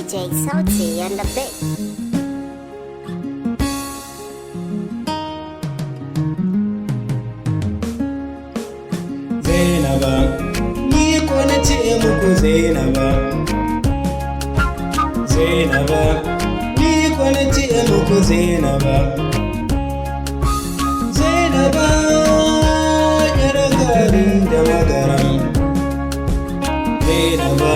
DJ Sauti and the Big. Zainaba, ni ko na ce muku Zainaba. Zainaba, ni ko na ce muku Zainaba. Zainaba, yar garin da magaram. Zainaba,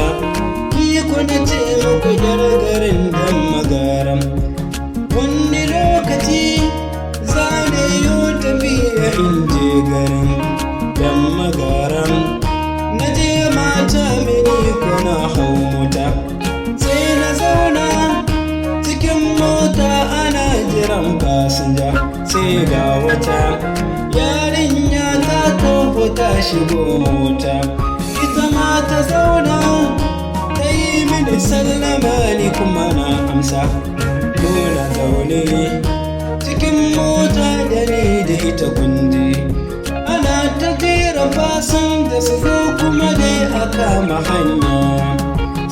ni ko na ce muku yar garin da magaram. Wani lokaci za na yi tafiya in je garin dan magaram. Na je mata mini ko na hau mota. Sai na zauna cikin mota ana jiran fasinja. Sai ga wata yarinya ta taho ta shigo mota. Ita ma ta zauna ta yi mini sallama ni kuma na amsa. Muna zaune cikin mota da ni da ita kunji. Ana ta jera fasin da su zo kuma dai a kama hanya.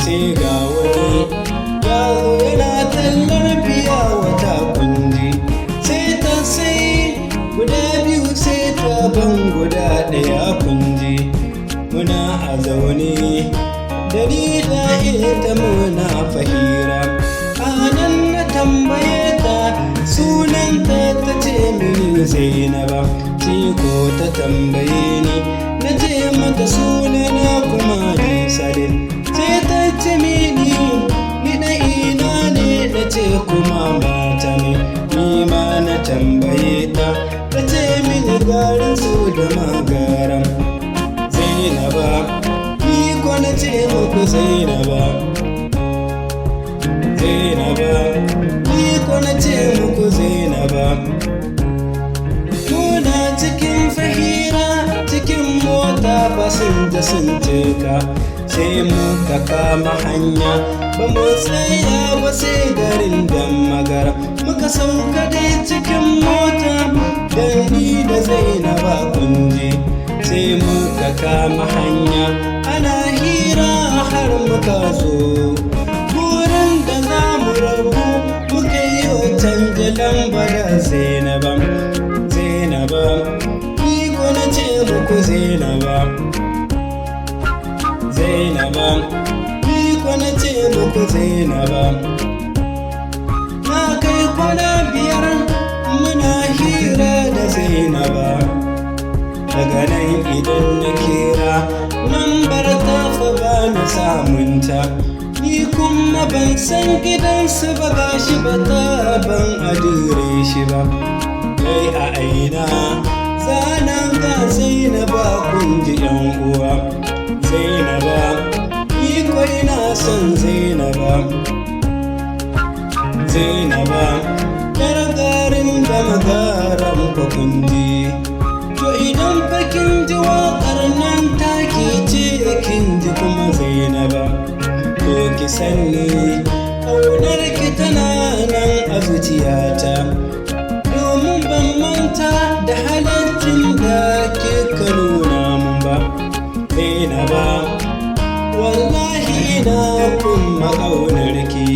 Sai ga wani ya zo yana tallar biya wata kunji. Sai ta sai guda biyu sai ta ban guda ɗaya kunji. Muna a zaune da ni da ita muna fahira. A nan na tambaye ta sunanta ta ce mini Zainaba. Ko ta tambaye ni na ce mata sunana kuma Sadin. Sai ta ce mini ni na ina ne na ce kuma mata ne. Ni ma na tambaye ta ta ce mini garin su da magaram. Zainaba, ni ko na ce muku Zainaba. Zainaba, ni ko na ce muku Zainaba. Muna cikin fahira cikin mota fasinja sun cika. Sai muka kama hanya ba mu tsaya ba sai garin dan magara. Muka sauka dai cikin mota da ni da Zainaba kunji. Sai muka kama hanya ana hira har muka zo. Burin da za mu rabu muka yi canja lamba da Zainaba. Zainaba, ni ko na ce muku Zainaba. Zainaba, ni ko na ce muku Zainaba. Na kai kwana 5 muna hira da Zainaba. Daga nan idan na kira lambar ta fa ba na samunta. Ni kuma ban san gidansu ba gashi ba ta ban adire shi ba. Kai a aina zanen ga Zainaba kun ji yan uwa. Zainaba, ni ko ina son Zainaba. Zainaba, yar garin da magaram ko kun ji. To idan fa kin ji waƙar nan taki ce kin ji kuma Zainaba. To ki sani ƙaunar ki tana nan a zuciyata. Domin ban manta da halaccin da kika nuna mun ba. Zainaba, wallahi ina kuma ƙaunar ki.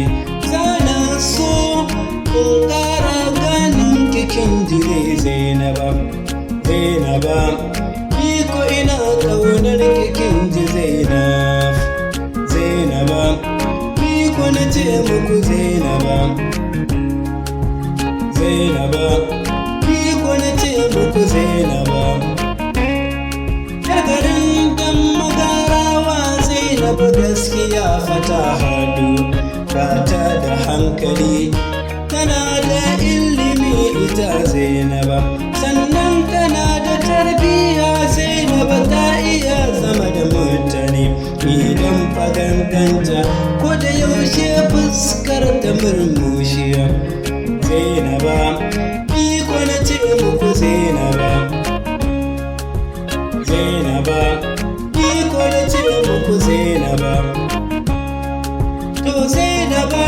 Zana so in ƙara ganin ki kin ji dai Zainaba. Zainaba, ni ko ina ƙaunar ki kin ji Zainab. Zainaba, ni ko na ce muku Zainaba. Zainaba, ni ko na ce muku Zainaba. Yar garin dan magarawa Zainab gaskiya fata hadu. Bata da hankali, tana da ilimi ita Zainaba. Sannan tana da tarbiyya Zainaba ta iya zama da mutane. Idan fa ganganta ko da yaushe fuskar ta murmushiya. Zainaba, ni ko na ce muku Zainaba. Zainaba, ni ko na ce muku Zainaba. To Zainaba,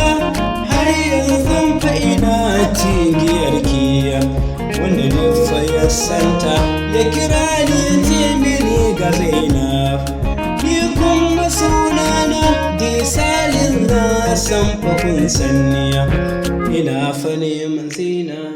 har yanzu fa ina cigiyar kiya. Wanda duk fa ya santa ya kira ni ya ce mini ga Zainab. Ni kuma sunana Disalin Na san fa kun sanniya, ina fa neman Zainab.